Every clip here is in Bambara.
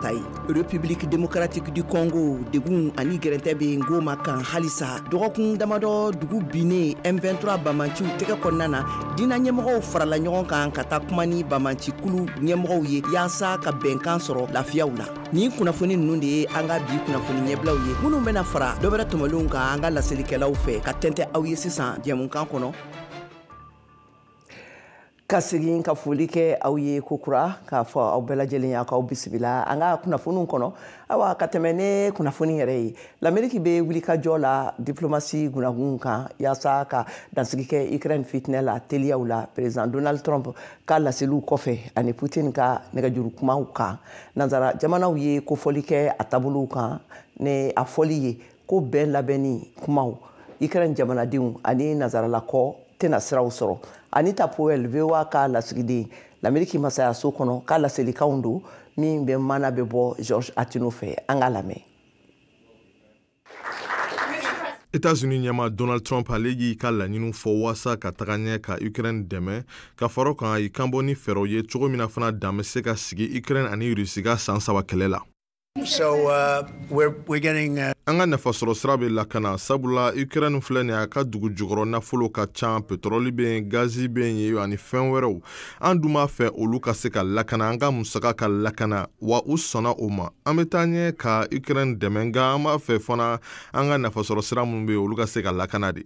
ta ye. République démocratique du Congo, degun ani gɛrɛntɛ bɛ Goma kan halisa. Dɔgɔkun damadɔ dugu binnen M23 bamanciw tɛgɛ kɔnɔna na, diinɛ ɲɛmɔgɔw farala ɲɔgɔn kan ka taa kuma ni bamancikulu ɲɛmɔgɔw ye yaasa ka bɛnkan sɔrɔ lafiyaw la. Nin kunnafoni ninnu de ye an ka bi kunnafoni ɲɛbilaw ye, minnu bɛna fara dɔwɛrɛ tɔmɔlenw kan an ka laselikɛlaw fɛ ka tɛntɛ aw ye sisan jɛmukan kɔnɔ. Ka segin ka foli kɛ aw ye kokura, k'a fɔ aw bɛɛ lajɛlen ye k'aw bisimila an ka kunnafoniw kɔnɔ. Awa, ka tɛmɛ ne kunnafoni yɛrɛ ye, Lamɛriki bɛ wulikajɔ la diplomasi gunagun kan yaasa ka dansigi kɛ Ukraine fitinɛ la teliyaw la, président Donald Trump ka laseliw kɔfɛ ani Putin ka nɛgɛjuru kumaw kan. Nanzara jamanaw ye kofɔli kɛ a taabolow kan ni a fɔli ye ko bɛn labɛnni kumaw Ukraine jamanadenw ani nanzaralakɔ tɛna siraw sɔrɔ. Anita Powell, VOA ka lasigiden Lamɛriki masayaso kɔnɔ, ka laselikanw don min bɛ mana bɛ bɔ George Atino fɛ. An k'a lamɛn. États-Unis ɲɛma Donald Trump, ale y'i ka laɲiniw fɔ waasa ka taga ɲɛ ka Ukraine dɛmɛ, ka fara o kan, a y'i kanbɔ ni fɛɛrɛw ye cogo min na fana dan bɛ se ka sigi Ukraine ani Russie ka san 3 kɛlɛ la. So we're getting, An ka nafasɔrɔ sira bɛ lakana, sabula Ukraine filɛ nin ye, a ka dugu jukɔrɔ nafolo ka ca, pétrole bɛ yen, gazi bɛ yen ani fɛn wɛrɛw. An dun b'a fɛ olu ka se ka lakana, an ka musaka ka lakana, wa u sɔnna o ma. An bɛ taa ɲɛ ka Ukraine dɛmɛ, nka an b'a fɛ fana an ka nafasɔrɔ sira minnu bɛ yen, olu ka se ka lakana de.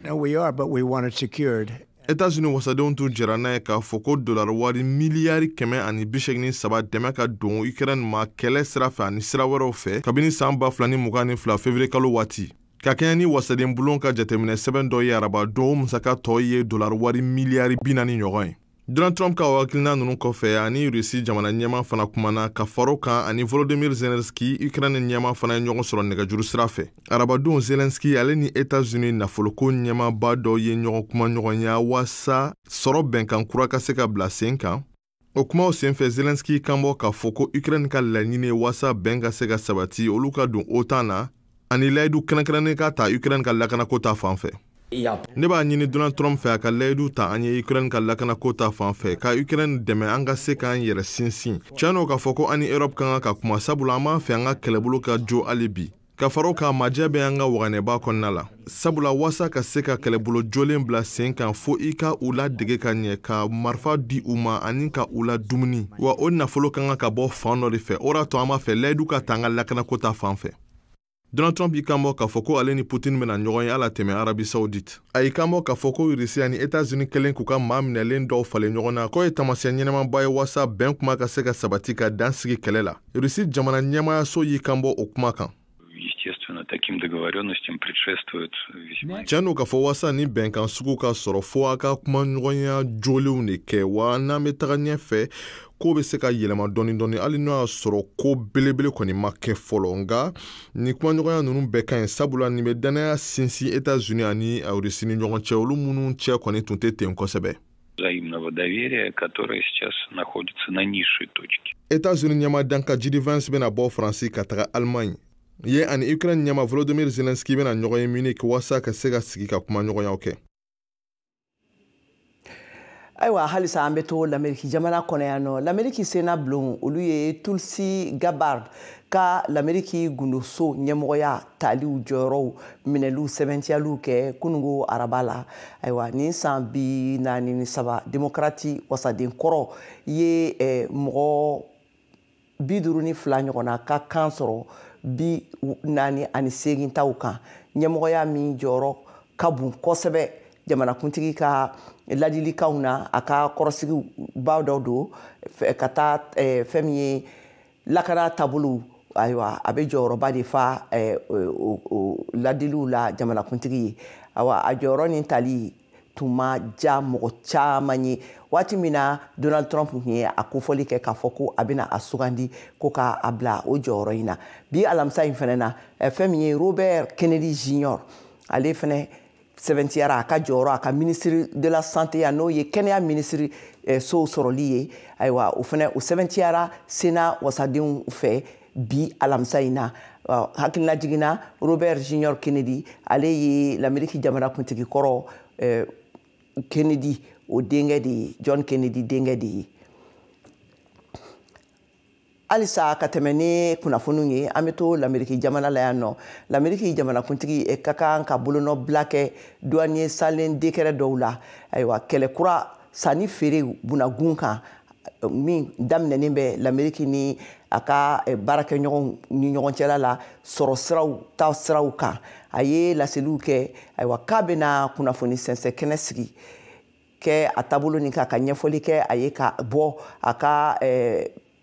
No, we are, but we want it secured. États-Unis wasadenw tun jɛra n'a ye k'a fɔ ko dolari wari miliyari 183 dɛmɛ ka don Ukraine ma kɛlɛ sira fɛ ani sira wɛrɛw fɛ kabini san 2022 février kalo waati. Ka kɛɲɛ ni wasaden bulon ka jateminɛ sɛbɛn dɔ ye araba don, o musaka tɔ ye dolari wari miliyari 40 ɲɔgɔn ye. Donald Trump ka hakilina ninnu kɔfɛ, ani Russie jamana ɲɛmaa fana kumana, ka fara o kan, ani Volodymyr Zelensky, Ukraine ɲɛmaa fana ye ɲɔgɔn sɔrɔ nɛgɛjuru sira fɛ. Arabadon, Zelensky ale ni États-Unis nafoloko ɲɛmaaba dɔ ye ɲɔgɔn kumaɲɔgɔnya waasa sɔrɔ bɛnkan kura ka se ka bila sen kan. O kumaw senfɛ, Zelensky kan bɔ k'a fɔ ko Ukraine ka laɲini ye waasa bɛn ka se ka sabati, olu ka don OTAN na, ani layidu kɛrɛnkɛrɛnnen ka ta Ukraine ka lakanako ta fan fɛ. Ne b'a ɲini Donald Trump fɛ, a ka layidu ta an ye Ukraine ka lakanako ta fan fɛ, ka Ukraine dɛmɛ an ka se k'an yɛrɛ sinsin. Tiɲɛ n'o k'a fɔ ko an ni Europe ka kan ka kuma, sabula an b'a fɛ an ka kɛlɛbolo ka jo hali bi. Ka fara o kan, majɛ bɛ an ka waganɛba kɔnɔna la, sabula waasa ka se ka kɛlɛbolo jolen bila sen kan, fo i ka u ladege ka ɲɛ, ka marifa di u ma ani ka u la dumuni, wa o nafolo ka kan ka bɔ fan dɔ de fɛ. O de y'a to an b'a fɛ layidu ka ta an ka lakanako ta fan fɛ. Donald Trump y'i kan bɔ k'a fɔ ko ale ni Putin bɛna ɲɔgɔn ye ala tɛmɛ Arabie Saoudite. A y'i kan bɔ k'a fɔ ko Russie ani États-Unis kɛlen k'u ka maa minɛlen dɔw falen ɲɔgɔn na, k'o ye taamasiyɛn ɲɛnamaba ye waasa bɛn kuma ka se ka sabati ka dan sigi kɛlɛ la. Russie jamana ɲɛmaayaso y'i kan bɔ o kuma kan. Естественно, таким договоренностям предшествует весьма... Tiɲɛ n'o k'a fɔ waasa ni bɛnkan sugu ka sɔrɔ, fo a ka kumaɲɔgɔnya jolenw de kɛ, wa n'an bɛ taga ɲɛfɛ, ko bɛ se ka yɛlɛma dɔɔni dɔɔni, hali n'o y'a sɔrɔ ko belebele kɔni ma kɛ fɔlɔ. Nka nin kumaɲɔgɔnya ninnu bɛɛ ka ɲi, sabula nin bɛ danaya sinsin États-Unis ani Russie ni ɲɔgɔn cɛ, olu minnu cɛ kɔni tun tɛ ten kosɛbɛ. Взаимного доверия, которое сейчас находится на низшей точке. États-Unis ɲɛmaa dankan JD Vance bɛna bɔ Faransi ka taga Allemagne ye, ani Ukraine ɲɛmaa Volodymyr Zelensky bɛna ɲɔgɔn ye Munich waasa ka se ka sigi ka kumaɲɔgɔnyaw kɛ. Ayiwa, halisa an bɛ to Lamɛriki jamana kɔnɔ yan nɔ. Lamɛriki Sena bulon, olu ye Tulsi Gabbard ka Lamɛriki gundoso ɲɛmɔgɔya taliw jɔyɔrɔw minɛliw sɛbɛntiyaliw kɛ kunungo araba la. Ayiwa, nin san 43 démocrate wasaden kɔrɔ ye mɔgɔ 52 ɲɔgɔnna ka kan sɔrɔ 48 taw kan. Ɲɛmɔgɔya min jɔyɔrɔ ka bon kosɛbɛ jamanakuntigi ka ladilikanw na, a ka kɔrɔsigiba dɔ don ka taa fɛn min ye lakana taabolow. Ayiwa, a bɛ jɔyɔrɔba de fa o ladiliw la jamanakuntigi ye. Ayiwa, a jɔyɔrɔ nin tali tun ma diya mɔgɔ caman ye waati min na Donald Trump tun ye a kofɔli kɛ k'a fɔ ko a bɛna a sugandi ko k'a bila o jɔyɔrɔ in na. Bi alamisa in fɛnɛ na, fɛn min ye Robert Kennedy Junior, ale fɛnɛ sɛbɛntiyara a ka jɔyɔrɔ, a ka ministre de la santé ya, n'o ye kɛnɛya ministre sow sɔrɔli ye. Ayiwa, o fɛnɛ o sɛbɛntiyara Sénat wasadenw fɛ bi alamisa in na. Hakilina jiginna, Robert Junior Kennedy, ale ye l'Amérique jamanakuntigi kɔrɔ Kennedy o denkɛ de ye, John Kennedy denkɛ de ye. Halisa ka tɛmɛ ni kunnafoniw ye, an bɛ to Lameriki jamana la yan nɔ. Lameriki jamanakuntigi ka kan ka bolonɔbila kɛ douanier salen décret dɔw la. Ayiwa, kɛlɛ kura sanni feere bunagun kan min daminɛnen bɛ Lameriki ni a ka baarakɛɲɔgɔnw ni ɲɔgɔn cɛla la sɔrɔ siraw taa siraw kan, a ye laseliw kɛ. Ayiwa, k'a bɛna kunnafoni sɛnsɛn kɛnɛ sigi kɛ a taabolo nin kan ka ɲɛfɔli kɛ a ye ka bɔ a ka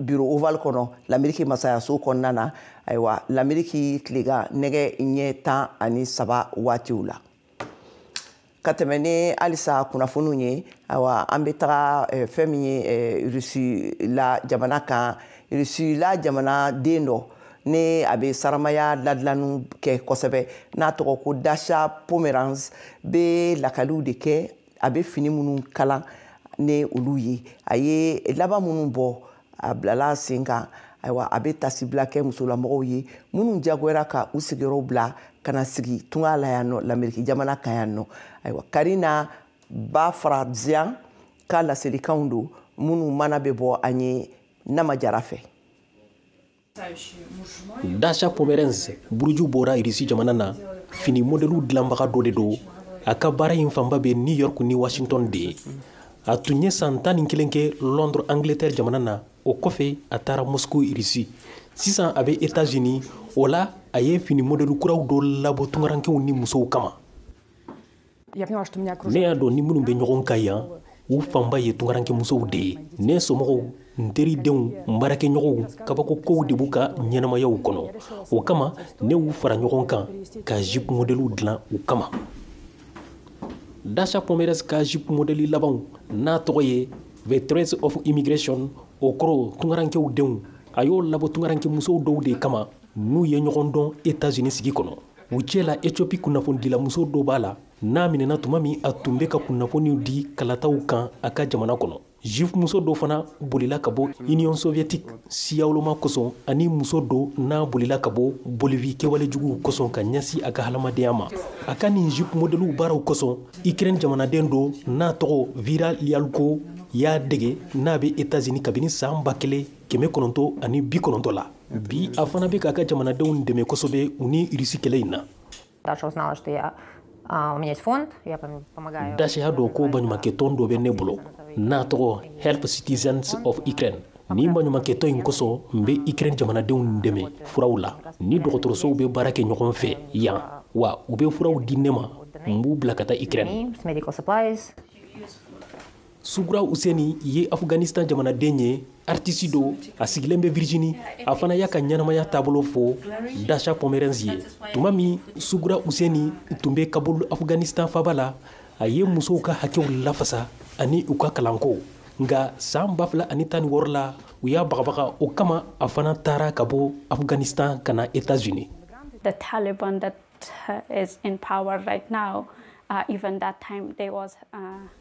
bureau ovale kɔnɔ Lameriki masayaso kɔnɔna na. Ayiwa, Lameriki tilegan nɛgɛ ɲɛ 13 waatiw la. Ka tɛmɛ ni halisa kunnafoniw ye, ayiwa, an bɛ taga fɛn min ye Rusi la jamana kan. Rusi la jamanaden dɔ ne a bɛ saramaya ladilanniw kɛ kosɛbɛ, n'a tɔgɔ ko Dasha Pomeranz, bɛ lakaliw de kɛ. A bɛ fini minnu kalan ni olu ye, a ye laban minnu bɔ, a bilala sen kan. Ayiwa, a bɛ tasibila kɛ musolamɔgɔw ye minnu jagoyara ka u sigiyɔrɔw bila ka na sigi tunga la yan nɔ, Lameriki jamana kan yan nɔ. Ayiwa, Karina Bafrazian ka laselikanw don minnu mana bɛ bɔ an ye Nama Jara fɛ. Dasha Pomeranz buruju bɔra Irisi jamana na. Fini modɛliw dilanbaga dɔ de don. A ka baara in fanba bɛ New York ni Washington de ye. A tun ye san 11 kɛ Londres, Angleterre jamana na. O kɔfɛ, a taara Moscou, Irisi. Sisan a bɛ États-Unis. O la, a ye fini modɛli kuraw dɔ labɔ tungarankew ni musow kama. Ne y'a dɔn ni minnu bɛ ɲɔgɔn kan yan, u fanba ye tungaranke musow de ye. Ne somɔgɔw, n teridenw, n baarakɛɲɔgɔnw, kabako kow de b'u ka ɲɛnamayaw kɔnɔ. O kama, ne y'u fara ɲɔgɔn kan ka jupe modɛliw dilan u kama. Dasha Pomeranz ka jupe modɛli labanw n'a tɔgɔ ye The Threats of Immigration, o kɔrɔ tungarankew denw, a y'o labɔ tungaranke musow dɔw de kama n'u ye ɲɔgɔn dɔn États-Unis sigi kɔnɔ. U cɛ la, Ethiopie kunnafonidilamuso dɔ b'a la n'a minɛna tuma min a tun bɛ ka kunnafoniw di kalataw kan a ka jamana kɔnɔ. Juif muso dɔ fana bolila ka bɔ Union soviétique siyawoloma kosɔn, ani muso dɔ n'a bolila ka bɔ Bolivie kɛwale juguw kosɔn ka ɲɛsin a ka hadamadenya ma. A ka nin jupe modɛliw baaraw kosɔn, Ukraine jamanaden dɔ n'a tɔgɔ Vira Lialko y'a dege n'a bɛ États-Unis kabini san 1990 la. Bi, a fana bɛ k'a ka jamanadenw dɛmɛ kosɛbɛ u ni Irisi kɛlɛ in na. Dasha y'a dɔn ko baɲumankɛtɔn dɔ bɛ ne bolo n'a tɔgɔ Help Citizens of Ukraine. Ni baɲumankɛtɔn in kosɔn, n bɛ Ukraine jamanadenw dɛmɛ furaw la. Ni dɔgɔtɔrɔsow bɛ baara kɛ ɲɔgɔn fɛ yan wa, u bɛ furaw di ne ma, n b'u bila ka taa Ukraine. Sugura Useni ye Afghanistan jamanaden ye, artiste do, a sigilen bɛ Virginie. A fana y'a ka ɲɛnamaya taabolo fɔ Dasha Pomeranz ye. Tuma min Sugura Useni tun bɛ Kabul, Afghanistan faba la, a ye musow ka hakɛw lafasa ani u ka kalanko. Nka san 2016 la, u y'a bagabaga. O kama, a fana taara ka bɔ Afghanistan ka na États-Unis. The Taliban that is in power right now, even that time they was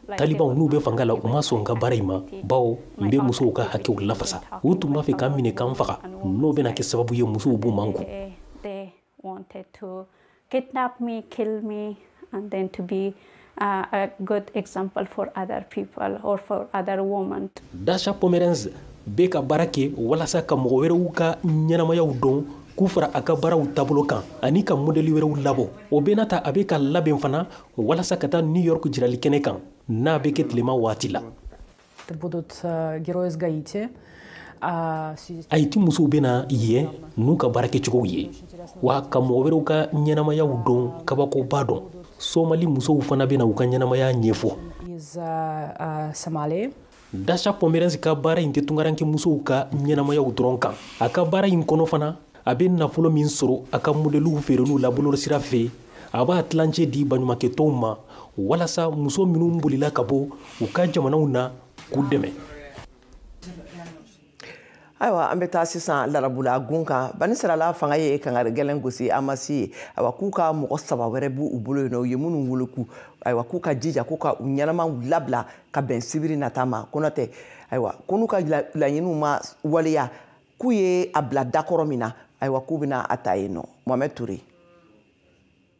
like Talibanw n'u bɛ fanga la, u ma sɔn n ka baara in ma, bawo n bɛ musow ka hakɛw lafasa. U tun b'a fɛ k'an minɛ k'an faga, n'o bɛna kɛ sababu ye musow b'u manku. They wanted to kidnap me, kill me, and then to be a good example for other people or for other women. Dasha Pomeranz bɛ ka baara kɛ walasa ka mɔgɔ wɛrɛw ka ɲɛnamayaw dɔn, k'u fara a ka baaraw taabolo kan ani ka modɛli wɛrɛw labɔ. O bɛɛ n'a ta, a bɛ ka labɛn fana walasa ka taa New York jirali kɛnɛ kan n'a bɛ kɛ tilema waati la. Это будут герои из Гаити. Haïti musow bɛna yen n'u ka baarakɛcogow ye wa, ka mɔgɔ wɛrɛw ka ɲɛnamayaw dɔn, kabakoba dɔn. Somali musow fana bɛna u ka ɲɛnamaya ɲɛfɔ. Из Сомали. Dasha Pomeranz ka baara in tɛ tungaranke musow ka ɲɛnamayaw dɔrɔn kan. A ka baara in kɔnɔ fana, a bɛ nafolo min sɔrɔ a ka modɛliw feereliw la bɔlɔlɔsira fɛ, a b'a tilancɛ di baɲumankɛtɔnw ma walasa muso minnu bolila ka bɔ u ka jamanaw na, k'u dɛmɛ. Ayiwa, an bɛ taa sisan larabula gun kan. Banisirala fanga ye kangari gɛlɛn gosi Amasi ye. Ayiwa, k'u ka mɔgɔ saba wɛrɛ b'u bolo yen nɔ, u ye minnu wele k'u, ayiwa, k'u ka jija k'u ka u ɲɛnamaw labila ka bɛn sibiri nata ma. Ko n'o tɛ, ayiwa, ko n'u ka laɲiniw ma waleya, k'u ye a bila dakɔrɔ min na, ayiwa, k'u bɛna a ta yen nɔ. Mohamɛd Ture.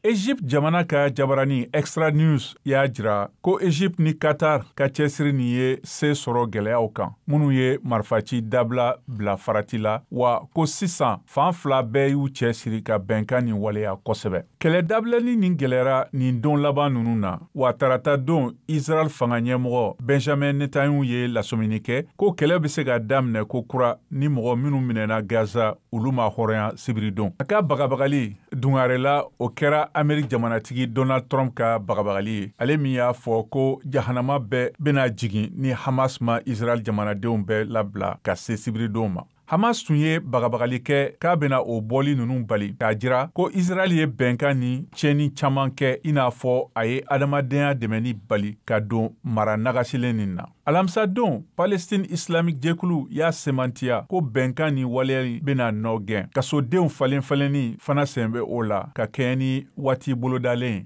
Egypte jamana ka jabarani Extra News y'a jira ko Egypte ni Qatar ka cɛsiri nin ye se sɔrɔ gɛlɛyaw kan minnu ye marifaci dabila bila farati la, wa ko sisan fan fila bɛɛ y'u cɛsiri ka bɛnkan nin waleya kosɛbɛ. Kɛlɛ dabilali nin gɛlɛyara nin don laban ninnu na, wa tarata don Israel fanga ɲɛmɔgɔ Benjamin Netanyahu ye lasɔmini kɛ ko kɛlɛ bɛ se ka daminɛ ko kura ni mɔgɔ minnu minɛna Gaza olu ma hɔrɔnya sibiridon. A ka bagabagali dungarela o kɛra Amerique jamanatigi Donald Trump ka bagabagali ye, ale min y'a fɔ ko jahanama bɛɛ bɛna jigin ni Hamas ma Israel jamanadenw bɛɛ labila ka se sibiridon ma. Hamas tun ye bagabagali kɛ k'a bɛna o bɔli ninnu bali, k'a jira ko Israel ye bɛnkan ni tiɲɛni caman kɛ, i n'a fɔ a ye adamadenya dɛmɛni bali ka don mara nagasilen nin na. Alamisadon, Palestine Islamic jɛkulu y'a semantiya ko bɛnkan ni waleyali bɛna nɔ gɛn. Kasodenw falen falenni fana sen bɛ o la ka kɛɲɛ ni waati bolodalen ye.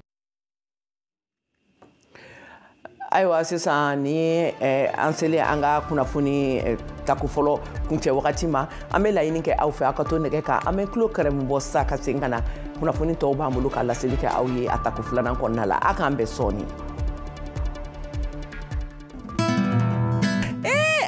Ayiwa, sisan ni an selen an ka kunnafoni tako fɔlɔ kuncɛ wagati ma, an bɛ laɲini kɛ aw fɛ aw ka to nɛgɛ kan. An bɛ tulo kɛrɛmu bɔ sisan ka segin ka na kunnafoni tɔw b'an bolo ka laseli kɛ aw ye a tako filanan kɔnɔna la. A k'an bɛn sɔɔni.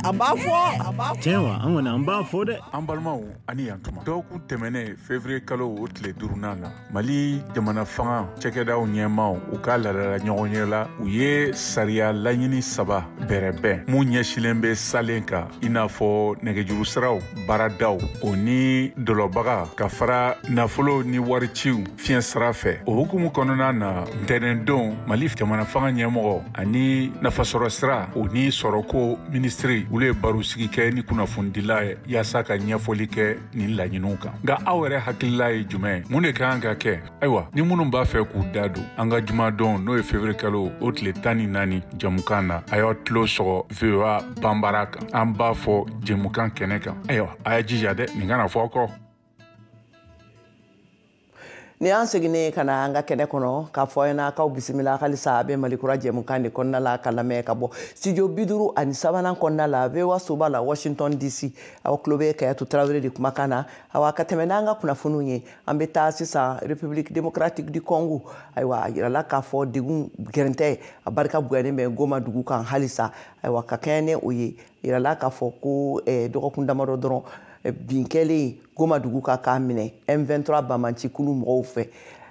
An b'a fɔ. Tiɲɛ wa, an kɔni an b'a fɔ dɛ. An balimaw ani yantuma. Dɔgɔkun tɛmɛnen février kalo o tile 5nan na, Mali jamana fanga cakɛdaw ɲɛmaaw u ka laadala ɲɔgɔnye la, u ye sariya laɲini 3 bɛrɛbɛn mun ɲɛsilen bɛ salen kan, i n'a fɔ nɛgɛjuru siraw, baaradaw, o ni dɔlɔbaga ka fara nafolo ni wariciw fiɲɛ sira fɛ. O hukumu kɔnɔna na, ntɛnɛndon Mali jamana fanga ɲɛmɔgɔ ani nafasɔrɔ sira o ni sɔrɔko minisiri olu ye barosigi kɛ ni kunnafonidila ye yaasa ka ɲɛfɔli kɛ nin laɲiniw kan. Nka aw yɛrɛ hakilila ye jumɛn ye? Mun de ka kan ka kɛ? Ayiwa, ni minnu b'a fɛ k'u da don an ka jumadon n'o ye février kalo o tile 14 jamukan na, a y'aw tulo sɔgɔ VOA Banbara kan. An b'a fɔ jɛmukan kɛnɛ kan. Ayiwa, a y'a jija dɛ, nin kana fɔ aw kɔ. Ni an seginnen ka na an ka kɛnɛ kɔnɔ k'a fɔ aw ɲɛna k'aw bisimila halisa a bɛ Mali kura jɛmukan de kɔnɔna la ka lamɛn ka bɔ studio 53nan kɔnɔna la VOA soba la Washington DC. Aw tulo bɛ Kayatu Tarawele de kumakan na. Awa, ka tɛmɛ n'an ka kunnafoniw ye, an bɛ taa sisan République démocratique du Congo. Ayiwa, a yirala k'a fɔ degun gɛrɛntɛ a barika bonyalen bɛ Goma dugu kan halisa. Ayiwa, ka kɛɲɛ ni o ye, a yirala k'a fɔ ko dɔgɔkun damadɔ dɔrɔn bin kɛlen Goma dugu kan k'a minɛ M23 banbanci kulu mɔgɔw fɛ.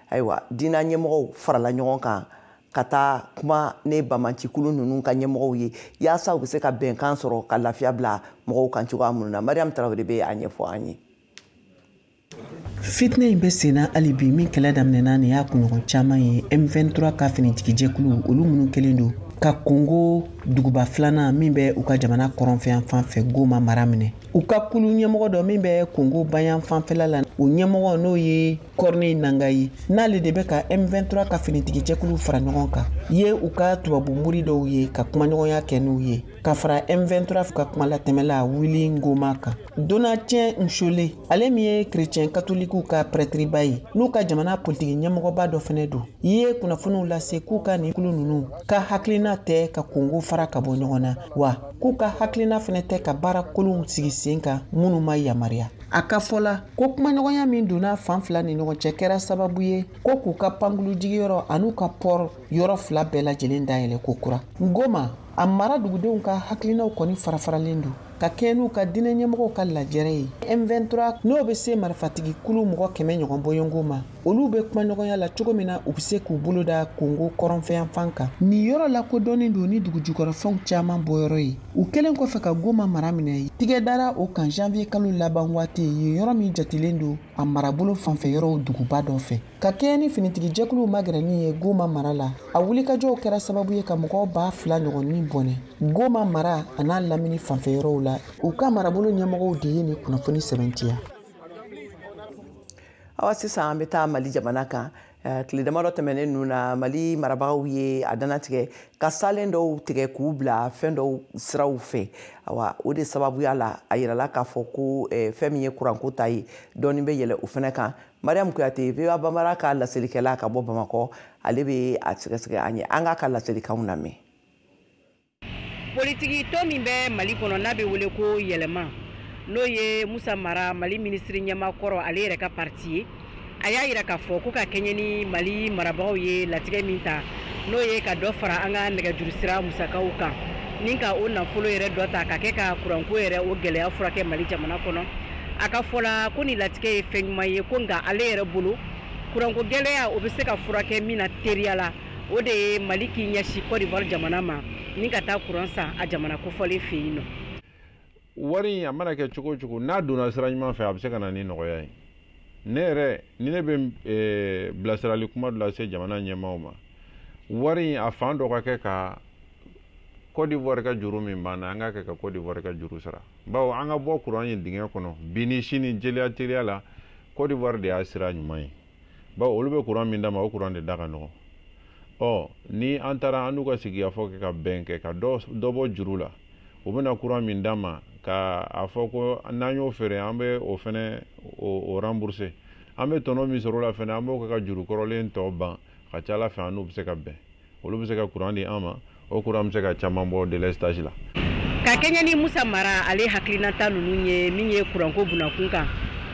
Ayiwa, diinɛ ɲɛmɔgɔw farala ɲɔgɔn kan ka taa kuma ne banbanci kulu ninnu ka ɲɛmɔgɔw ye yaasa u bɛ se ka bɛnkan sɔrɔ ka lafiya bila mɔgɔw kan cogoya minnu na. Mariam Tarawele bɛ a ɲɛfɔ an ye. Fitinɛ in bɛ senna hali bi min kɛlɛ daminɛna nin y'a kunɲɔgɔn caman ye. M23 ka finitigijɛkulu olu minnu kɛlen don ka Kongo duguba filanan min bɛ u ka jamana kɔrɔnfɛ fan fɛ Goma mara minɛ. U ka kulu ɲɛmɔgɔ dɔ min bɛ Kongo bayan fanfɛla la, o ɲɛmɔgɔ n'o ye Corneille Nangaa ye, n'ale de bɛ ka M23 ka finitigijɛkulu fara ɲɔgɔn kan ye u ka tubabu mori dɔw ye ka kumaɲɔgɔnya kɛ n'u ye ka fara M23 ka kumalatɛmɛla Willy Ngoma kan. Donatien Nshole, ale min ye chrétien katolikiw ka prɛtiriba ye n'u ka jamana politiki ɲɛmɔgɔba dɔ fɛnɛ don, ye kunnafoniw lase k'u ka nin kulu ninnu ka hakilina tɛ ka Kongo fara ka bɔ ɲɔgɔn na, wa k'u ka hakilina fɛnɛ tɛ ka baara kolonw sigi sen kan minnu ma yamaruya. A ka fɔ la ko kumaɲɔgɔnya min donna fan fila ni ɲɔgɔn cɛ kɛra sababu ye ko k'u ka pankulu jigiyɔrɔ an'u ka pɔr yɔrɔ fila bɛɛ lajɛlen dayɛlɛ ko kura. Goma a mara dugudenw ka hakilinaw kɔni farafaralen don ka kɛɲɛ n'u ka diinɛ ɲɛmɔgɔw ka lajɛrɛ ye. M23 n'o bɛ se marifatigi kulu mɔgɔ 100 ɲɔgɔn bɔɲɔgɔnko ma, olu bɛ kumaɲɔgɔnya la cogo min na u bɛ se k'u bolo da Kongo kɔrɔnfɛyanfan kan. Nin yɔrɔ lakodɔnnen don ni dugujukɔrɔfɛnw caman bɔyɔrɔ ye. U kɛlen kɔfɛ ka Goma mara minɛ, tigɛ dara o kan janvier kalo laban waati yen yɔrɔ min jatelen don a marabolo fanfɛ yɔrɔw duguba dɔ fɛ. Ka kɛɲɛ ni finitigijɛkuluw magɛrɛni ye Goma mara la, a wulikajɔw kɛra sababu ye ka mɔgɔw 2000 ɲɔgɔn ni bɔnɛ Goma mara a n'a lamini fanfɛ yɔrɔw la. U ka marabolo ɲɛmɔgɔw de ye nin kunnafoni sɛbɛntiya. Awa, sisan an bɛ taa Mali jamana kan. Tile damadɔ tɛmɛnen ninnu na, Mali marabagaw ye a dannatigɛ ka salen dɔw tigɛ k'u bila fɛn dɔw siraw fɛ. Awa, o de sababuya la, a yirala k'a fɔ ko fɛn min ye kuranko ta ye, dɔɔni bɛ yɛlɛ o fɛnɛ kan. Mariam Kuyate, VOA Bambara ka laselikɛla ka bɔ Bamakɔ, ale bɛ a sɛgɛsɛgɛ an ye. An k'a ka laselikanw lamɛn. Politiki tɔn min bɛ Mali kɔnɔ n'a bɛ wele ko Yɛlɛma, n'o ye Musa Mara, Mali minisiri ɲɛmaa kɔrɔ, ale yɛrɛ ka parti ye. A y'a yira k'a fɔ ko ka kɛɲɛ ni Mali marabagaw ye latigɛ min ta, n'o ye ka dɔ fara an ka nɛgɛjuru sira musakaw kan, ni ka o nafolo yɛrɛ dɔ ta ka kɛ ka kuranko yɛrɛ o gɛlɛya furakɛ Mali jamana kɔnɔ. A ka fɔ la ko nin latigɛ ye fɛn ɲuman ye, ko nka ale yɛrɛ bolo kuranko gɛlɛya o bɛ se ka furakɛ min na teriya la, o de ye Mali k'i ɲɛsin Côte d'Ivoire jamana ma ni ka taa kuran san a jamana kofɔlen fɛ yen nɔ. Wari in a mana kɛ cogo o cogo, n'a donna sira ɲuman fɛ, a bɛ se ka na ni nɔgɔya ye. Ne yɛrɛ ni ne bɛ bilasirali kuma dɔ lase jamana ɲɛmaaw ma, wari in a fan dɔ ka kɛ ka Côte d'Ivoire ka juru min banna, an ka kɛ ka Côte d'Ivoire ka juru sara, bawo an ka bɔ kuran in dingɛ kɔnɔ bi ni sini jeliya teliya la. Côte d'Ivoire de y'a sira ɲuman ye, bawo olu bɛ kuran min d'a ma, o kuran de da ka nɔgɔn. Ɔ ni an taara an n'u ka sigikafɔ kɛ ka bɛn kɛ ka dɔ bɔ juru la, u bɛna kuran min d'a ma ka a fɔ ko n'an y'o feere, an bɛ o fɛnɛ o rembourser, an bɛ tɔnɔ min sɔrɔ o la fɛnɛ, an b'o kɛ ka juru kɔrɔlen tɔ ban. Ka ca ala fɛ, an n'u bɛ se ka bɛn, olu bɛ se ka kuran di an ma, o kuran bɛ se ka caman bɔ délestage la. Ka kɛɲɛ ni Musa Mara ale hakilinata ninnu ye min ye kuranko bunakun kan,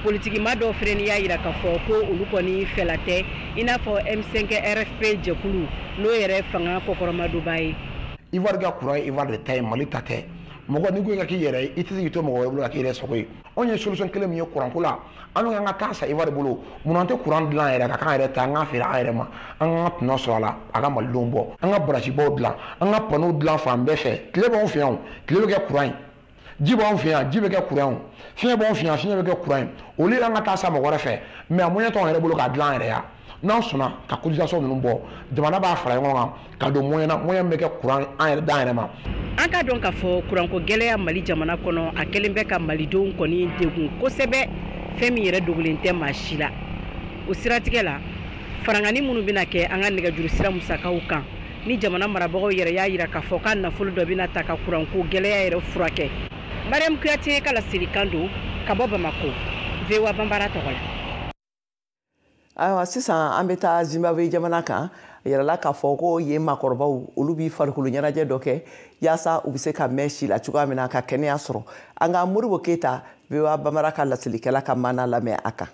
politikima dɔw fɛnɛ y'a yira k'a fɔ ko olu kɔni fɛla tɛ, i n'a fɔ M5 RFP jɛkulu n'o yɛrɛ fanga kɔkɔrɔmadonba ye. Ivoire ka kuran ye Ivoire de ta ye, Mali ta tɛ. Mɔgɔ n'i ko i ka k'i yɛrɛ ye, i tɛ se k'i to mɔgɔ wɛrɛ bolo ka k'i yɛrɛ sago ye. Anw ye solution kelen min ye kuranko la, an ka kan ka taa san Ivoire bolo. Munna an tɛ kuran dilan yɛrɛ ka k'an yɛrɛ ta, an k'a feere an yɛrɛ ma, an ka tɔnɔ sɔrɔ a la, a ka malidenw bɔ, an ka barasibaw dilan, an ka panneau dilan fan bɛɛ fɛ. Tile b'anw fɛ yan, tile bɛ kɛ kuran ye, ji b'anw fɛ yan, ji bɛ kɛ kuran ye, fiɲɛ b'anw fɛ yan, fiɲɛ bɛ kɛ kuran ye. Olu an ka taa san mɔgɔ wɛrɛ fɛ, mais a moyen t'anw yɛrɛ bolo k'a dilan an yɛrɛ ya. N'an sɔnna ka cotisation ninnu bɔ, jamana b'a fara ɲɔgɔn kan ka don moyen na, moyen bɛ kɛ kuran an yɛrɛ d'an yɛrɛ ma. An ka dɔn k'a fɔ kuranko gɛlɛya Mali jamana kɔnɔ, a kɛlen bɛ ka malidenw kɔni degun kosɛbɛ, fɛn min yɛrɛ dogolen tɛ maa si la. O siratigɛ la, farangani minnu bɛna kɛ an ka nɛgɛjuru sira musakaw kan, ni jamana marabagaw yɛrɛ y'a yira k'a fɔ k'a nafolo dɔ bɛna ta ka kuranko gɛlɛya yɛrɛ furakɛ. Mariam Kuyate ka laselikan don ka bɔ Bamako, VOA Banbara tɔgɔ la. Ayiwa, sisan an bɛ taa Zimbabwe jamana kan. A yirala k'a fɔ ko yen maakɔrɔbaw olu b'i farikolo ɲɛnajɛ dɔ kɛ yaasa u bɛ se ka mɛn si la cogoya min na ka kɛnɛya sɔrɔ. An ka Modibo Keyita, VOA Banbara ka laselikɛla ka maana lamɛn a kan.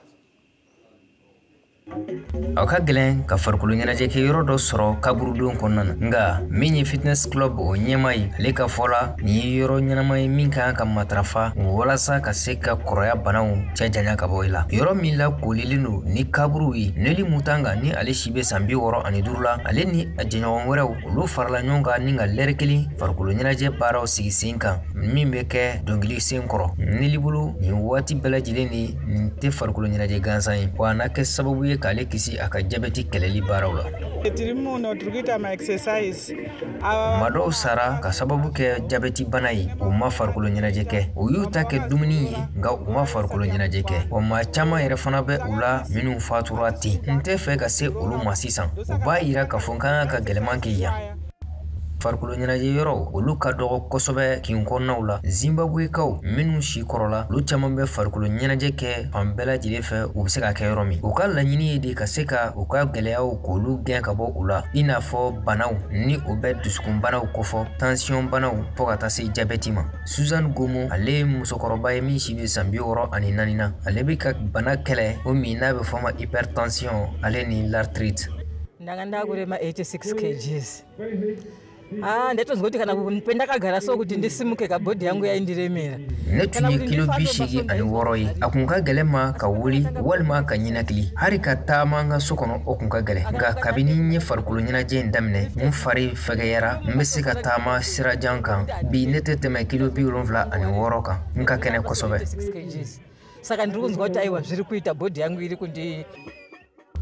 Aw ka gɛlɛn ka farikolo ɲɛnajɛ kɛ yɔrɔ dɔ sɔrɔ kaburudon kɔnɔna na, nka min ye fitness club o ɲɛma ye, ale ka fɔ la nin ye yɔrɔ ɲɛnama ye min ka kan ka matarafa walasa ka se ka kɔrɔya banaw cɛ janya ka bɔ i la. Yɔrɔ min la koolilen don ni kaburuw ye, Neli Mutanga ni ale si bɛ san 65 la, ale ni a jɛɲɔgɔn wɛrɛw olu farala ɲɔgɔn kan ni ka lɛri kelen farikolo ɲɛnajɛ baaraw sigi sen kan min bɛ kɛ dɔnkili sen kɔrɔ. Neli bolo nin waati bɛɛ lajɛlen ni nin tɛ farikolo ɲɛnajɛ gansan ye, wa a na kɛ sababu ye k'ale kisi a ka jabɛti kɛlɛli baaraw la. Maa dɔw sara ka sababu kɛ jabɛti bana ye, u ma farikolo ɲɛnajɛ kɛ. U y'u ta kɛ dumuni ye, nka u ma farikolo ɲɛnajɛ kɛ. Wa maa caman yɛrɛ fana bɛ u la minnu fatura ten. N tɛ fɛ ka se olu ma sisan. U b'a yira k'a fɔ n ka kan ka gɛlɛman kɛ yan. Farikolo ɲɛnajɛ yɔrɔw olu ka dɔgɔ kosɛbɛ kin kɔnɔnaw la. Zimbabwekaw minnu si kɔrɔla, olu caman bɛ farikolo ɲɛnajɛ kɛ fan bɛɛ lajɛlen fɛ, u bɛ se ka kɛ yɔrɔ min. U ka laɲini ye de ka se ka u ka gɛlɛyaw k'olu gɛn ka bɔ u la, i n'a fɔ banaw ni o bɛ dusukunbanaw kofɔ, tansiyɔn banaw, fo ka taa se jabɛti ma. Suzanne Gomo, ale ye musokɔrɔba ye min si bɛ san 64 na, ale bɛ ka bana kɛlɛ o min n'a bɛ fɔ a ma hypertension ale ni l'arthrite. Ndanga ndakurema 86 kgs. Ndatonzwa kuti kana pendakagara so kuti ndisimuke kabhodhi yangu yaindiremera. Ne tun ye kilo 86 ye. A kun ka gɛlɛn ma ka wuli walima ka ɲinakili, hali ka taama n ka so kɔnɔ o kun ka gɛlɛn. Nka kabini n ye farikolo ɲɛnajɛ in daminɛ, n fari fɛgɛyara, n bɛ se ka taama sirajan kan. Bi ne tɛ tɛmɛ kilo 76 kan, n ka kɛnɛ kosɛbɛ. Saka ndiri kunzwa kuti aiwa zviri kuita, bhodhi yangu iri kundi.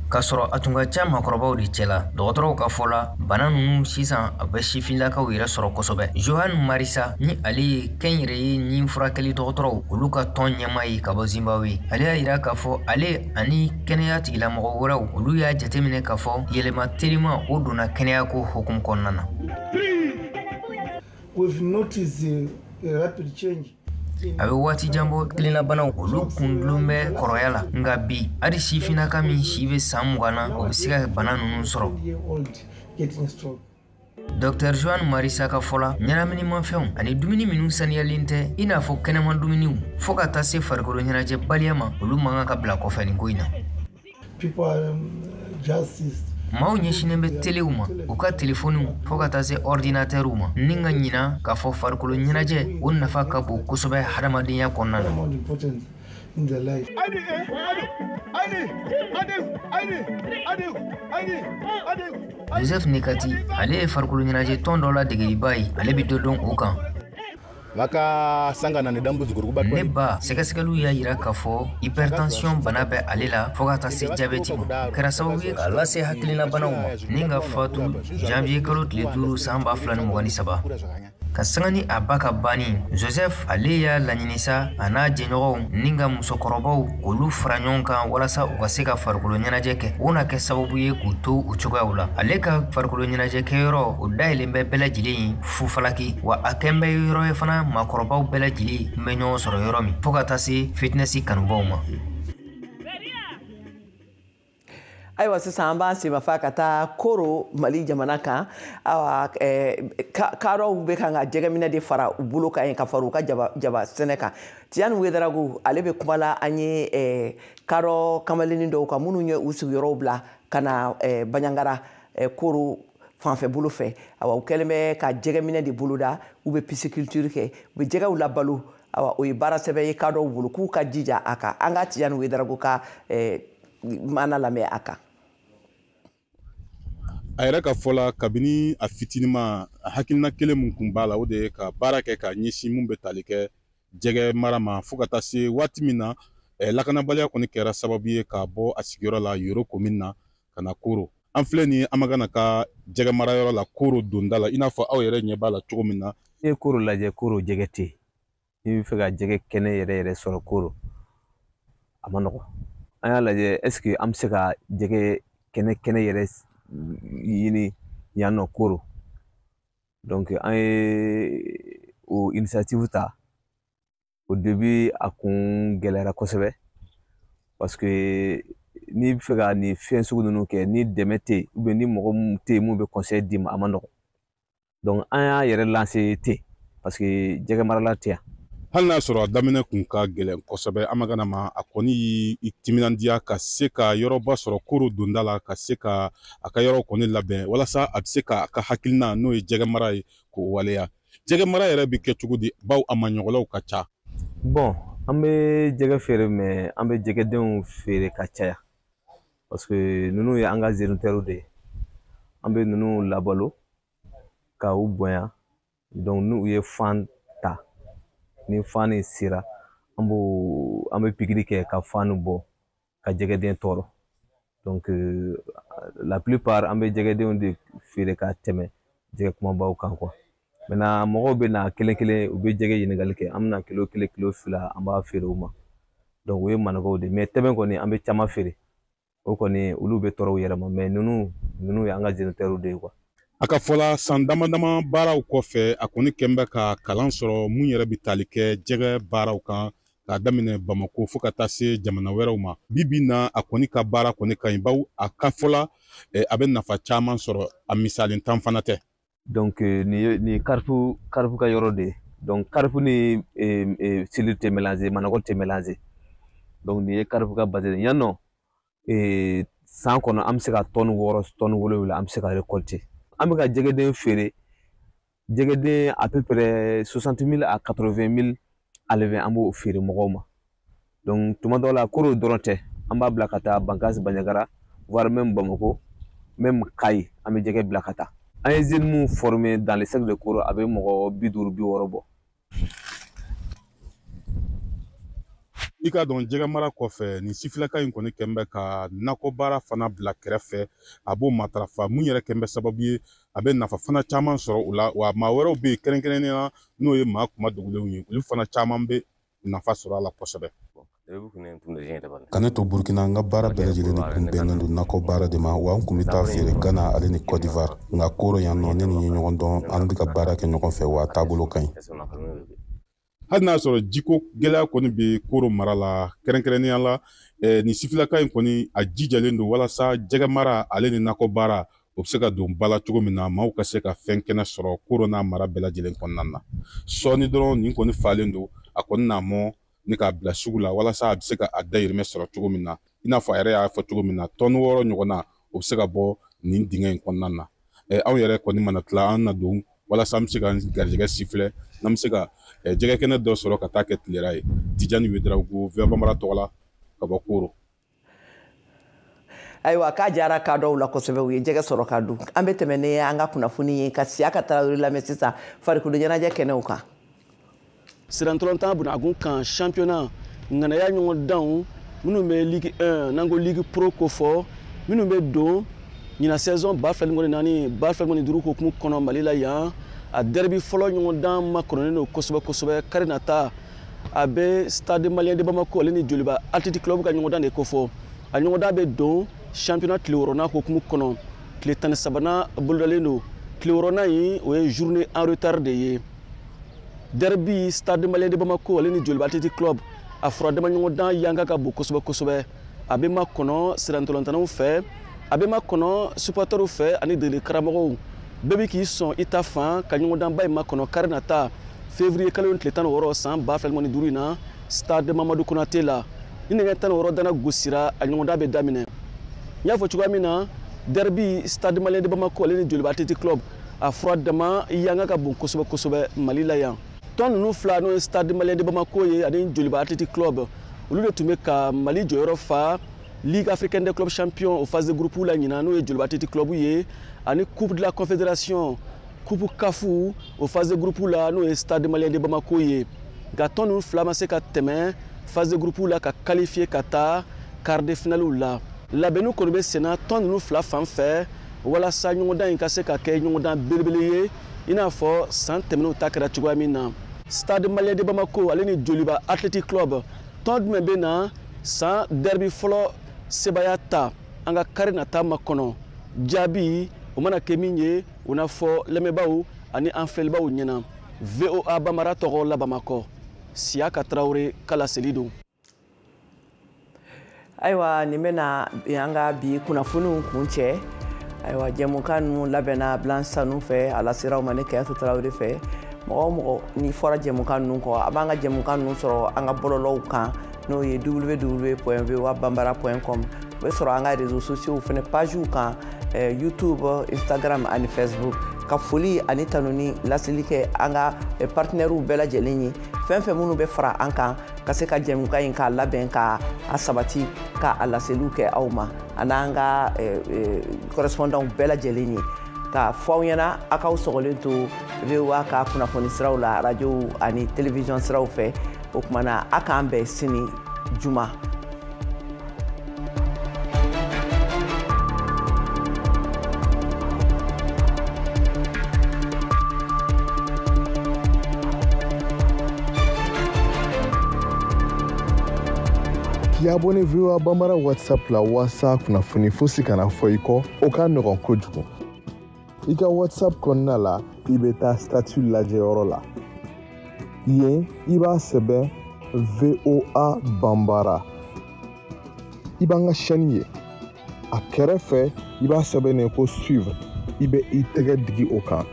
K'a sɔrɔ a tun ka ca maakɔrɔbaw de cɛla, dɔgɔtɔrɔw ka fɔ la bana ninnu sisan a bɛ sifinlakaw yɛrɛ sɔrɔ kosɛbɛ. Johan Marisa ni ale ye kɛnyɛrɛye ɲin furakɛli dɔgɔtɔrɔw olu ka tɔn ɲɛmaa ye ka bɔ Zimbabwe, ale y'a yira k'a fɔ ale ani kɛnɛya tigilamɔgɔ wɛrɛw olu y'a jateminɛ k'a fɔ yɛlɛma telima o donna kɛnɛyako hukumu kɔnɔna na. A bɛ waati jan bɔ kilennabanaw olu kun dulon bɛ kɔrɔya la, nka bi hali sifinnaka min si bɛ san 20 na, o bɛ se ka bana ninnu sɔrɔ. Dr Joan Marisa ka fɔ la, ɲɛnaminimafɛnw ani dumuni minnu saniyalen tɛ, i n'a fɔ kɛnɛma dumuniw, fo ka taa se farikolo ɲɛnajɛbaliya ma, olu man kan ka bila kɔfɛ nin ko in na. Maaw ɲɛsinnen bɛ telew ma, u ka telefɔniw, fo ka taa se ɔridinatɛriw ma, ni ka ɲina k'a fɔ farikolo ɲɛnajɛ o nafa ka bon kosɛbɛ hadamadenya kɔnɔna na. Joseph Nikati, ale ye farikolo ɲɛnajɛ tɔn dɔ la degeliba ye, ale bɛ dɔ dɔn o kan. Ne ba, sɛgɛsɛgɛliw y'a jira k'a fɔ hypertension bana bɛ ale la fo ka taa se jabɛti ma. O kɛra sababu ye k'a lase hakilinabanaw ma ni ka fatu janvier kalo tile 5 san 2023. Ka sanga ni a ba ka banni, Joseph ale y'a laɲini sa a n'a jɛɲɔgɔnw ni ka musokɔrɔbaw k'olu fara ɲɔgɔn kan walasa u ka se ka farikolo ɲɛnajɛ kɛ. O na kɛ sababu ye k'u to u cogoyaw la. Ale ka farikolo ɲɛnajɛ kɛyɔrɔ o dayɛlɛn bɛ bɛɛ lajɛlen ye fufalaki, wa a kɛn bɛ yɔrɔ ye fana maakɔrɔbaw bɛɛ lajɛlen bɛ ɲɔgɔn sɔrɔ yɔrɔ min, fo ka taa se fitness kanubaw ma. Ayiwa, sisan an b'an senmafa ka taa Koro, Mali jamana kan. Awa, kadɔw bɛ kan ka jɛgɛminɛ de fara u bolo kan yen ka fara u ka jaba sɛnɛ kan. Tijani Wedarago, ale bɛ kuma la an ye kadɔ kamalennin dɔw kan minnu ye u sigiyɔrɔw bila ka na Banjagara Koro fanfɛ bolo fɛ. Awa, u kɛlen bɛ ka jɛgɛminɛ de boloda, u bɛ pisciculture kɛ, u bɛ jɛgɛw labalo. Awa, o ye baara sɛbɛ ye kadɔw bolo k'u ka jija a kan. An ka Tijani Wedarago ka maana lamɛn a kan. A yɛrɛ ka fɔ la, kabini a fitinima, a hakilina kelen mun kun b'a la, o de ye ka baara kɛ ka ɲɛsin mun bɛ tali kɛ jɛgɛ mara ma, fo ka taa se waati min na lakanabaliya kɔni kɛra sababu ye ka bɔ a sigiyɔrɔ la Yoro komin na ka na Koro. An filɛ nin ye Amagana ka jɛgɛ marayɔrɔ la Koro donda la, i n'a fɔ aw yɛrɛ ɲɛ b'a la cogo min na. N'i ye Koro lajɛ, Koro jɛgɛ tɛ yen. N'i bɛ fɛ ka jɛgɛ kɛnɛ yɛrɛ yɛrɛ sɔrɔ Koro, a ma nɔgɔn. An y'a lajɛ, est ce que an bɛ se ka jɛgɛ kɛnɛ kɛnɛ yɛrɛ ɲini yan nɔ Koro. Donc an ye o initiative ta. Au début a kun gɛlɛyara kosɛbɛ, parce que n'i bɛ fɛ ka nin fɛn sugu ninnu kɛ, ni dɛmɛ tɛ yen ou bien ni mɔgɔ mun tɛ yen mun bɛ conseil d'i ma, a ma nɔgɔn. Donc an y'a yɛrɛ lancer ten, parce que jɛgɛ marala tɛ yan. Hali n'a sɔrɔ a daminɛ kun ka gɛlɛn kosɛbɛ, Amagana ma, a kɔni y'i timinandiya ka se ka yɔrɔba sɔrɔ Koro donda la, ka se ka a ka yɔrɔ kɔni labɛn walasa a bɛ se ka a ka hakilina, n'o ye jɛgɛ mara ye, k'o waleya. Jɛgɛ mara yɛrɛ bɛ kɛ cogo di, baw a maɲɔgɔnlaw ka ca? Bon, an bɛ jɛgɛ feere, mais an bɛ jɛgɛdenw feere ka caya, parce que ninnu ye an ka géniteurs de ye. An bɛ ninnu labalo ka u bonya. Donc n'u ye fan ta, ni fan nin sera, an bɛ pikiri kɛ ka fan bɔ ka jɛgɛden tɔɔrɔ. Donc la plupart an bɛ jɛgɛdenw de feere ka tɛmɛ jɛgɛ kumabaw kan quoi. Maintenant mɔgɔw bɛ na kelen kelen, u bɛ jɛgɛ ɲininkali kɛ, an bɛna kilo 1 kilo 2 an b'a feere u ma. Donc o ye manɔgɔw de ye, mais tɛmɛ kɔni an bɛ caman feere, o kɔni olu bɛ tɔɔrɔ u yɛrɛ ma, mais ninnu ye an ka géniteurs de ye quoi. A ka fɔla, san dama dama baaraw kɔfɛ, a kɔni kɛn bɛ ka kalan sɔrɔ mun yɛrɛ bɛ tali kɛ jɛgɛ baaraw kan, k'a daminɛ Bamako fo ka taa se jamana wɛrɛw ma. Bi bi na, a kɔni ka baara kɔni ka ɲi, bawo a ka fɔla a bɛ nafa caman sɔrɔ, a misali tan fana tɛ. Donc nin ye karifu ka yɔrɔ de ye. Donc karifu ni sili tɛ mélanger, manɔgɔ tɛ mélanger. Donc nin ye karifu ka base de ye. Yan nɔ san kɔnɔ an bɛ se ka tɔni 6 tɔni 7 an bɛ se ka récolter. An bɛ ka jɛgɛden feere, jɛgɛden à peu près 60 000 à 80 000 alevin, an b'o feere mɔgɔw ma. Donc tuma dɔw la, Koro dɔrɔn tɛ, an b'a bila ka taa Bankasi, Banjagara, voire même Bamako, même Kayi, an bɛ jɛgɛ bila ka taa. An ye jeunes mun former dans le cercle de Koro, a bɛ mɔgɔ 50 60 bɔ. I k'a dɔn, jɛgɛ mara kɔfɛ, nin sifilaka in kɔni kɛn bɛ ka nakɔ baara fana bila kɛrɛfɛ, a b'o matarafa, mun yɛrɛ kɛn bɛ sababu ye a bɛ nafa fana caman sɔrɔ o la. Wa maa wɛrɛw bɛ yen, kɛrɛnkɛrɛnnenya la n'o ye maa kuma dogolenw ye, olu fana caman bɛ nafa sɔrɔ a la kosɛbɛ. Ka ne to Burkina, n ka baara bɛɛ lajɛlen de kun bɛnnen don nakɔ baara de ma, wa n kun bɛ taa feere Ghana ale ni Côte d'Ivoire. Nka Koro yan nɔ, ne ni ye ɲɔgɔn dɔn, an bɛ ka baara kɛ ɲɔgɔn fɛ, wa a taabolo ka ɲi. Hali n'a sɔrɔ jiko gɛlɛya kɔni bɛ Koro mara la, kɛrɛnkɛrɛnnenya la nin sifilaka in kɔni a jijalen don walasa jɛgɛ mara ale ni nakɔ baara o bɛ se ka don ba la cogo min na, maaw ka se ka fɛn kɛnɛ sɔrɔ Koro n'a mara bɛɛ lajɛlen kɔnɔna na. Sɔɔni dɔrɔn nin kɔni falen don, a kɔni n'a mɔ ni k'a bila sugu la walasa a bɛ se ka a dayirimɛ sɔrɔ cogo min na. I n'a fɔ a yɛrɛ y'a fɔ cogo min na, tɔni 6 ɲɔgɔnna o bɛ se ka bɔ nin dingɛ in kɔnɔna na. Anw yɛrɛ kɔni mana tila, an na don walasa an bɛ se ka garijɛgɛ sifilɛ, n'an bɛ se ka jɛgɛ kɛnɛ dɔ sɔrɔ ka taa kɛ tilera ye. Tijani Ouédraogo, VOA Bambara tɔgɔ la, ka bɔ Koro. Ayiwa, k'a jara ka dɔw la kosɛbɛ, u ye jɛgɛ sɔrɔ ka dun. An bɛ tɛmɛ ni an ka kunnafoni ye ka Siyaka Tarawele lamɛn sisan farikolo ɲɛnajɛ kɛnɛw kan. Sirantɔlɔntan bunagun kan championnat ŋanaya ɲɔgɔndanw minnu bɛ Ligue 1 n'an ko Ligue Pro kofɔ, minnu bɛ don ɲinan saison 2024 2025 hokumu kɔnɔ Mali la yan, a derby fɔlɔ ɲɔgɔndan makɔnɔnen don kosɛbɛ kosɛbɛ. Kari nata a bɛ Stade Malien de Bamako ale ni Joliba Athletic Club ka ɲɔgɔndan de kofɔ. A ɲɔgɔndan bɛ don championnat tile 6nan hokumu kɔnɔ, tile 13nan bolodalen don. Tile 6nan in o ye journée en retard de ye. Derby Stade Malien de Bamako ale ni Joliba Athletic Club, a furadama ɲɔgɔndan yanka ka bon kosɛbɛ kosɛbɛ. A bɛ makɔnɔ sirantɔlɔntannaw fɛ, a bɛ makɔnɔ supporters fɛ ani degeli karamɔgɔw bɛɛ bɛ k'i sɔn i ta fan ka ɲɔgɔndanba in makɔnɔ kari nata février kalo tile 16 san 2025 in na Stade Mamadu Konate la. Ni nɛgɛ 16 dana gosira, a ɲɔgɔndan bɛ daminɛ. N y'a fɔ cogoya min na, derby Stade Malien de Bamako ale ni Joliba Athletic Club, a furadama yanga ka bon kosɛbɛ kosɛbɛ Mali la yan. Tɔn ninnu fila, n'o ye Stade Malien de Bamako ye ani Joliba Athletic Club, olu de tun bɛ ka Mali jɔyɔrɔ fa Ligue africaine des clubs champions o phase de groupe la ɲinan, n'o ye Joliba Athletic Club ye, ani Coupe de la Confédération, Coupe CAF o phase de groupe la, n'o ye Stade Malien de Bamako ye. Nka tɔn ninnu fila ma se ka tɛmɛ phase de groupe la ka qualifier ka taa quart de finale la. Labɛnniw kɔni bɛ senna tɔn ninnu fila fan fɛ walasa ɲɔgɔndan in ka se ka kɛ ɲɔgɔndan belebele ye, i n'a fɔ san tɛmɛnenw ta kɛra cogoya min na. Stade Malien de Bamako ale ni Joliba Athletic Club, tɔn jumɛn bɛ na san derby fɔlɔ sebaaya ta an ka kari nata makɔnɔ? Jaabi o mana kɛ min ye, o na fɔ lamɛnbaaw ani an filɛlibaaw ɲɛna. VOA Bambara tɔgɔ la Bamakɔ, Siyaka Tarawele ka laseli don. Ayiwa, nin bɛna an ka bi kunnafoniw kun cɛ. Ayiwa, jɛmukan ninnu labɛnna Blanche Sanu fɛ, a lasera aw ma ne Kayatu Tarawele fɛ. Mɔgɔ o mɔgɔ n'i fɔra jɛmukan ninnu kɔ, a b'an ka jɛmukan ninnu sɔrɔ an ka bɔlɔlɔw kan, n'o ye www.voabambara.com. O bɛ sɔrɔ an ka réseaux sociaux fɛnɛ pagew kan, YouTube, Instagram ani Facebook. Ka foli ani tanuni laseli kɛ an ka partenaires bɛɛ lajɛlen ye, fɛn fɛn minnu bɛ fara an kan ka se ka jɛmukan in k'a labɛn, k'a sabati, k'a laseliw kɛ aw ma, ani an ka correspondants bɛɛ lajɛlen ye. Ka fɔ aw ɲɛna, a k'aw sɔgɔlen to VOA ka kunnafoni siraw la, radio ani télévision siraw fɛ. O tuma na, a k'an bɛn sini juma. K'i abonné VOA Bambara WhatsApp la walasa kunnafoni fosi kana fɔ i kɔ, o ka nɔgɔn kojugu. I ka WhatsApp kɔnɔna la, i bɛ taa statut lajɛyɔrɔ la. Yen, i b'a sɛbɛn VOA Bambara. I b'an ka chaîne ye. A kɛrɛfɛ, i b'a sɛbɛn ko suivre. I bɛ i tɛgɛ digi o kan.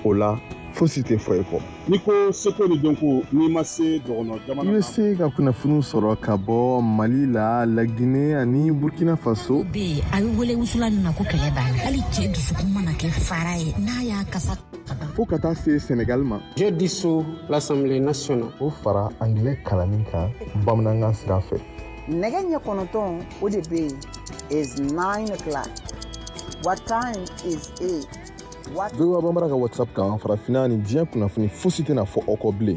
O la, fosi tɛ fɔ i kɔ. N'i ko seko ni dɔnko, n'i ma se dɔgɔnɔ jamana I bɛ se ka kunnafoniw sɔrɔ ka bɔ Mali la, Laginɛ ani Burkina Faso. Bɛ yen, a bɛ wele wusula min ma ko kɛlɛ b'a la. Hali cɛ dusukun mana kɛ fara ye, n'a y'a kasa fo ka taa se Senegal ma. Je dissous l'Assemblée nationale. O fara anglais kalanni kan bamanankan sira fɛ. Nɛgɛ ɲɛ 9 o de bɛ yen is 9 o'clock. What time is it? VOA Bambara ka WhatsApp kan, farafinna ni diɲɛ kunnafoni fosi tɛna fɔ aw kɔ bilen.